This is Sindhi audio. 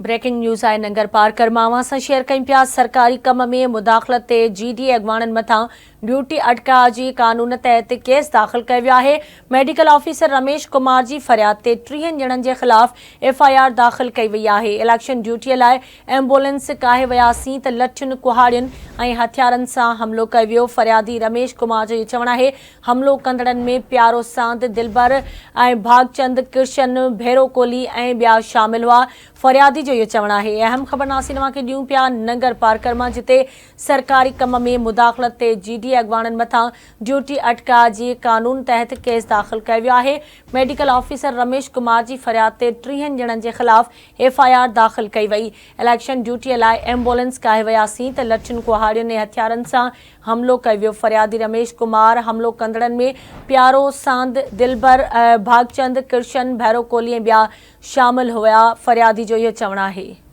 بريڪنگ نيوز آهي ننگر پارڪر مان اوهان سان شيئر ڪيون پيا سرڪاري ڪم ۾ مداخلت تي جي ڊي اي اڳواڻن مٿان ڊيوٽي اٽڪاء جي قانون تحت ڪيس داخل ڪيو ويو آهي ميڊيڪل آفيسر رميش ڪمار جي فرياد تي ٽيهن ڄڻن جي خلاف ايف I R داخل ڪئي وئي آهي اليڪشن ڊيوٽي لاء ايمبولينس ڪاهي وياسين ته لٺين ڪهاڙين ۽ هٿيارن سان حملو ڪيو ويو فريادي رميش ڪمار جو اهو چوڻ آهي حملو ڪندڙن ۾ پيارو ساند، دلبر ۽ ڀاڳچند، ڪرشن، ڀيرو ڪولهي ۽ ٻيا شامل هئا. فريادي جو اهو چوڻ آهي. اهم خبر ناصرين اوهان کي ڏيون پيا ننگر پارڪر مان جتي سرڪاري ڪم ۾ مداخلت تي جي ڊي اي اڳواڻن مٿان ڊيوٽي اٽڪاء جي قانون تحت ڪيس داخل ڪيو ويو آهي. ميڊيڪل آفيسر رميش ڪمار جي فرياد تي ٽيهن ڄڻن جي خلاف ايف I R داخل ڪئي وئي. اليڪشن ڊيوٽي لاء ايمبولينس ڪاهي وياسين ته لٺين ڪهاڙين ۽ هٿيارن سان حملو ڪيو ويو، فريادي رميش ڪمار حملو ڪندڙن ۾ پيارو ساند، دلبر، ڀاڳچند، ڪرشن، ڀيرو ڪولهي ۽ ٻيا شامل هيا، فريادي جو اهو چوڻ آهي.